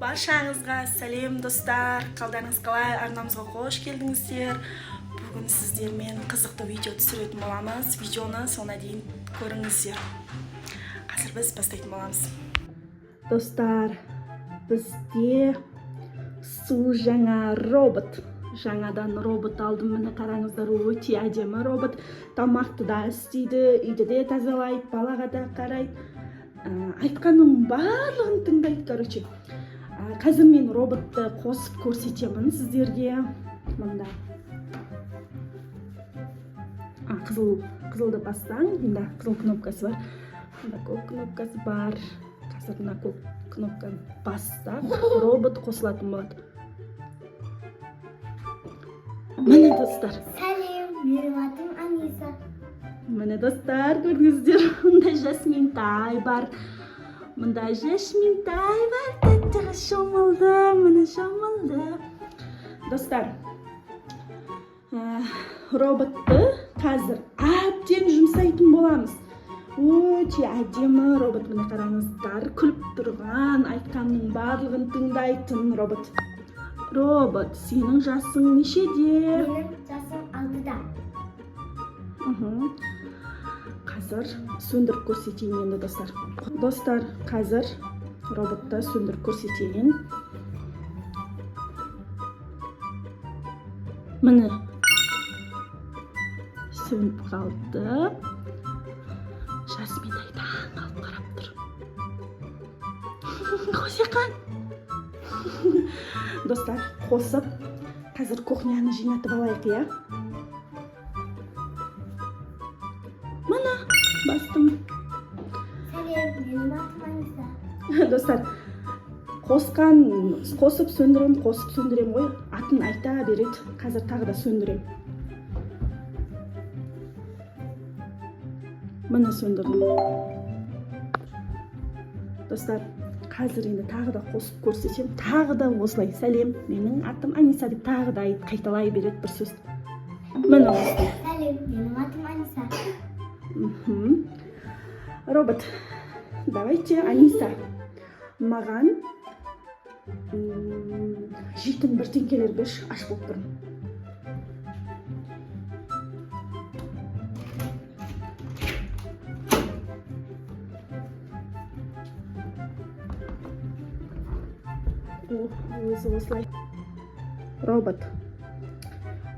Баршаңызға сәлем, достар! Қалдарыңыз қалай? Арнамызға қош келдіңіздер! Бүгін сіздермен қызықты видео түсіретін боламыз. Видеоны соңына дейін көріңіздер. Қазір біз бастайтын боламыз. Достар, бізде су жаңа робот. Жаңадан робот алдым, міне, қараңыздар, өте әдемі робот. Тамақты да істейді, үйді де тазалайды, балаға да қарайды. Айтқанның барлығын тыңдайды, короче. Қазір мен роботты қосып көрсетемін сіздерге. Мында қызыл, қызылды бассаң, мында қызыл кнопкасы бар, мында көк кнопкасы бар. Қазір мына көк кнопканы бассақ, робот қосылатын болады. Міне, достар. Сәлем, менің атым Аниса. Міне, достар, көрдіңіздер, мында Жасминтай бар, мында Жасминтай бар. Тәттіге шомылды, міне, шомылды. Достар, роботты қазір әбден жұмсайтын боламыз. Өте әдемі робот, міне, қараңыздар, күліп тұрған, айтқанның барлығын тыңдайтын робот. Робот, сенің жасың нешеде? Менің жасым 6-да. Қазір сөндіріп көрсетейін енді, достар. Достар, қазір роботты сөндіріп көрсетейін. Міне, сөніп қалды. Жасминай таң қалып қарап тұр. Қосеқан. Достар, қосып, қазір кухняны жинатып алайық, иә. Міне, бастым. Сәлем, менің атым Аниса. Достар, қосқан, қосып сөндірем, қосып сөндірем ғой, атын айта береді. Қазір тағы да сөндірем. Міне, сөндірдім. Достар, қазір енді тағы да қосып көрсетемін. Тағы да осылай «Сәлем, менің атым Аниса» деп тағы да қайталай береді бір сөзді. Міне, осылай. Сәлем, менің атым Аниса. Робот, давайте, Аниса, маған жейтін бірдеңкелер берші, аш болып тұрмын. О, өзі осылай. Робот,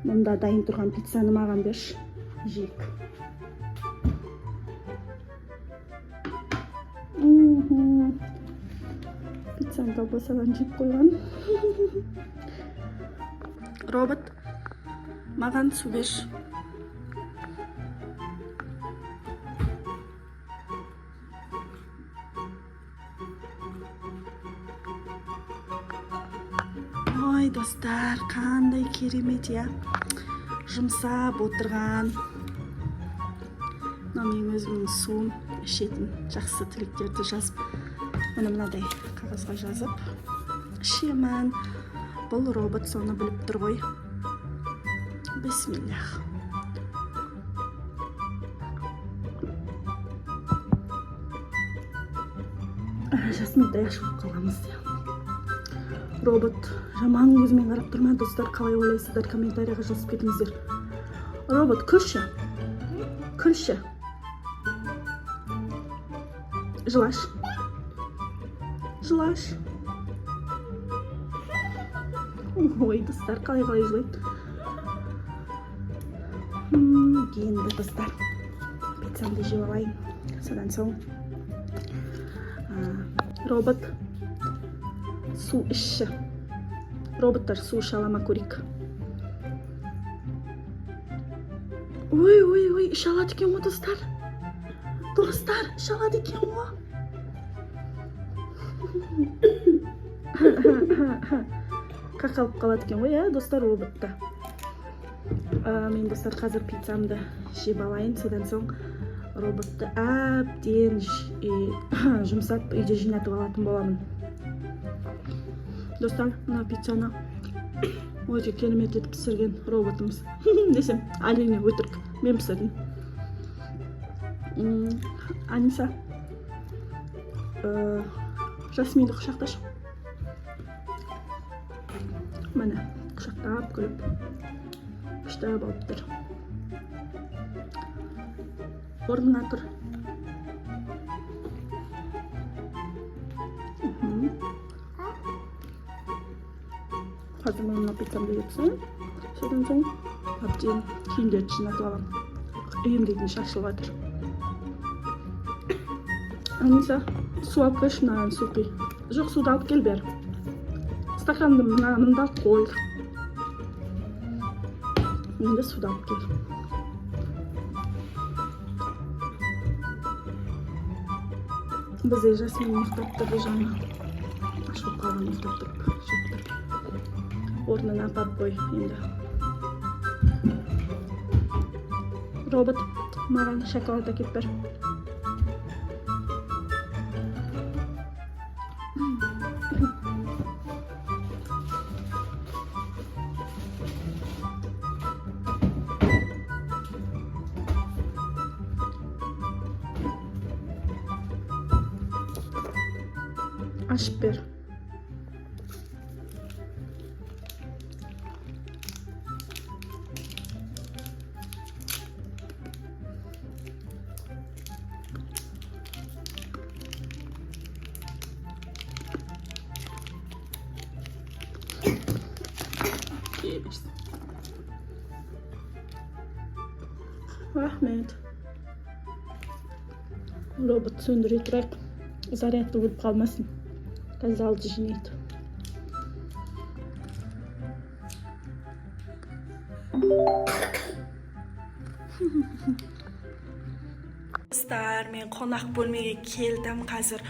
мұнда дайын тұрған пиццаны маған берші, жейік. Пиццаны колбасадан жеп қойған. Робот, маған су берші. Ой, достар, қандай керемет, иә, жұмсап отырған. Мынау менің өзімнің суым, ішетін. Жақсы тілектерді жазып, міне, мынадай қағазға жазып ішемін. Бұл робот соны біліп тұр ғой. Бисмиллах. Жасминтай аш болып қалғанбыз. Робот жаман көзімен қарап тұр ма, достар? Қалай ойлайсыздар? Комментарийға жазып кетіңіздер. Робот, күлші, күлші, жылашы, жылашы. Ой, достар, қалай, қалай жылайды! Енді, достар, пиццамды жеп алайын. Содан соң робот, су ішші. Роботтар су іше ала ма, көрейік. Ой, ой, ой, іше алады екен ғой, достар! Достар, іше алады екен ғой. Қақалып қалады екен ғой, иә, достар, роботта. Мен, достар, қазір пиццамды жеп алайын. Содан соң роботты әбден жұмсап, үйде жинатып алатын боламын. Достар, мына пиццаны өте керемет етіп пісірген роботымыз десем, әрине, өтірік, мен пісірдім. Аниса, Жасминді құшақташы. Міне, құшақтап күліп, күшті болып тұр. Орныңа тұр. Қазір мен мына пиццамды жеп тастайын, содан соң әбден киімдерді жинатып аламын. Үйім дейтін шашылып жатыр. Аниса, су алып келші, мынаған су құй. Жоқ, суды алып кел бері. Стаканды мына мында қой. Енді суды алып кел. Бізде Жасмин ұйықтап тұрды, жаңа ашылып қалған, ұйықтап тұрып жеп тұр. Орнына апарып қой енді. Робот, маған шоколад әкеліп бер. Ашып бер. Жей берсін. Рахмет. Робот, сөндіре тұрайық, заряды өліп қалмасын. Қазір алды жинайды. Достар, мен қонақ бөлмеге келдім. Қазір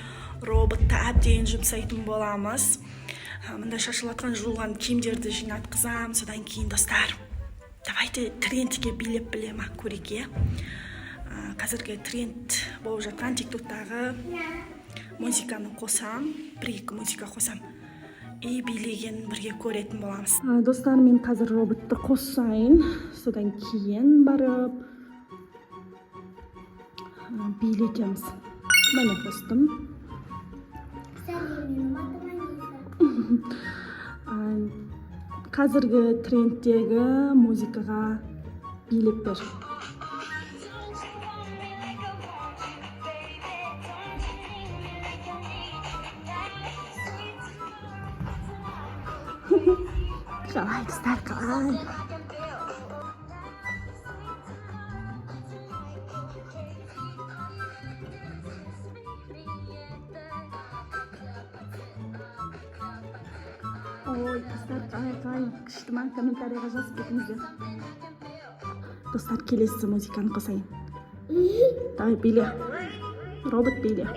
роботты әбден жұмсайтын боламыз. Мында шашылып жатқан жуылған киімдерді жинатқызамын. Содан кейін, достар, давайте трендке билеп біле ма көрейік, иә. Қазіргі тренд болып жатқан Тиктоктағы музыканы қосам, бір екі музыка қосам и билегенін бірге көретін боламыз. Достар, мен қазір роботты қосайын, содан кейін барып билетеміз. Міне, қостым. Сәлем, менің атым Аниса. Қазіргі трендтегі музыкаға билеп бер. Қалай, достар, қалай? Ой, достар, қалай, қалай, күшті ма? Комментарийға жазып кетіңіздер. Достар, келесі музыканы қосайын. Давай, биле, робот, биле.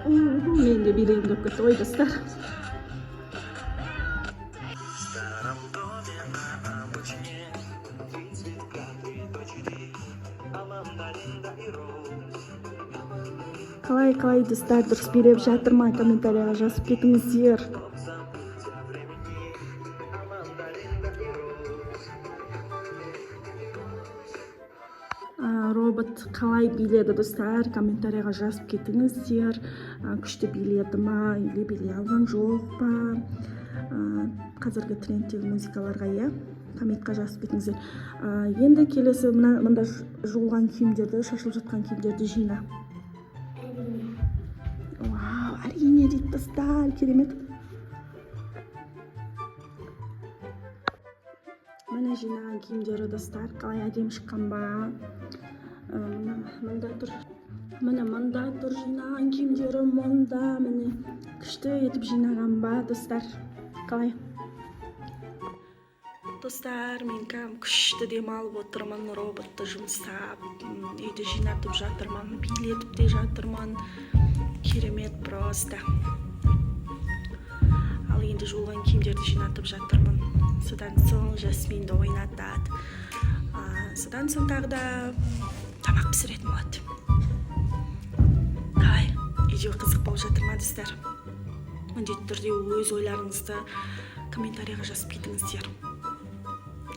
Мен де билегім келіп кетті ғой, достар. В старом доме на обочине три цветка, три дочери: Аманда, Линда и Роуз. Қалай, қалай, достар, дұрыс билеп жатыр ма? Комментарийға жазып кетіңіздер. Чтоб забыть о времени: Аманда, Линда и Роуз. Робот қалай биледі, достар? Комментарийға жазып кетіңіздер. Күшті биледі ма или билей алған жоқ па? Қазіргі трендтегі музыкаларға, иә, комментқа жазып кетіңіздер. Енді келесі мына мында жуылған киімдерді, шашылып жатқан киімдерді жина. Әрине. Вау, әрине дейді, достар, керемет. Міне, жинаған киімдері, достар, қалай, әдемі шыққан ба? Мына мында тұр, міне, мында тұр жинаған киімдері, мұнда, міне, күшті етіп жинаған ба, достар, қалай? Достар, мен кәдімгі күшті демалып отырмын, роботты жұмсап, үйді жинатып жатырмын, билетіп те жатырмын. Керемет просто. Ал енді жуылған киімдерді жинатып жатырмын. Содан соң Жасминді ойнатады. Содан соң тағы да тамақ пісіретін болады. Қалай, видео қызық болып жатыр ма, достар? Міндетті түрде өз ойларыңызды комментарийға жазып кетіңіздер.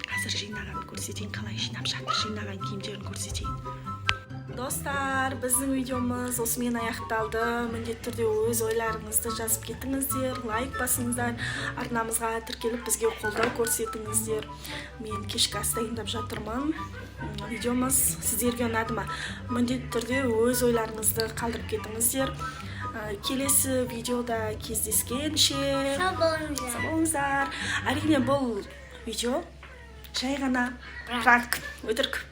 Қазір жинағанын көрсетейін, қалай жинап жатыр, жинаған киімдерін көрсетейін. Достар, біздің видеомыз осымен аяқталды. Міндетті түрде өз ойларыңызды жазып кетіңіздер, лайк басыңыздар, арнамызға тіркеліп, бізге қолдау көрсетіңіздер. Мен кешкі ас дайындап жатырмын. Видеомыз сіздерге ұнады ма? Міндетті түрде өз ойларыңызды қалдырып кетіңіздер. Келесі видеода кездескенше Сау болыңыздар. Сау болыңыздар. Әрине, бұл видео жай ғана пранк, өтірік.